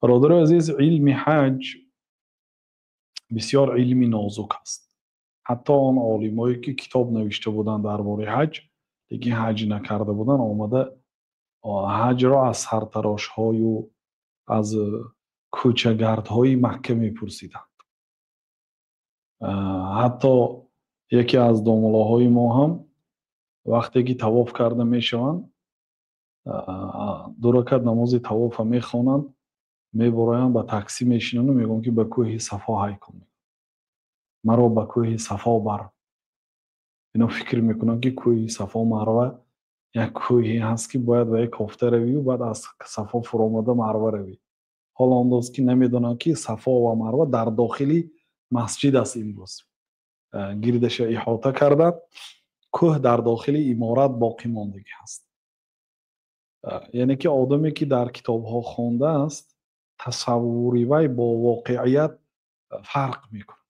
Бародари азиз, илми ҳаҷ бисёр илми нозук аст. Ҳатто он олимое, ки китоб навишта буданд дар бораи ҳаҷ, лекин ҳаҷ накарда буданд, омада ҳаҷро аз сартарошҳою аз кӯчагардҳои Макка мепурсиданд. Ҳатто яке аз домулоҳои мо ҳам, вақте ки тавоф карда мешаванд, ду ракат намози тавофа мехонанд, мебароянд, ба таксӣ мешинанду мегӯянд, ки ба кӯҳи Сафо ҳай кун, маро ба кӯҳи Сафо бар. Ино фикр мекунанд, ки кӯҳи Сафо Марва як кӯҳе ҳаст, ки бояд ба як кофта равию, баъд аз Сафо фуромада Марва равӣ. Ҳоло он дост, ки намедонанд, ки Сафо ва Марва дар дохили масҷид аст. Имрӯз гирдаша иҳота карданд, кӯҳ дар дохили иморат боқӣ мондагӣ ҳаст. Яъне ки одаме, ки дар китобҳо хондааст, тасаввури вай бо воқеият фарқ мекунад.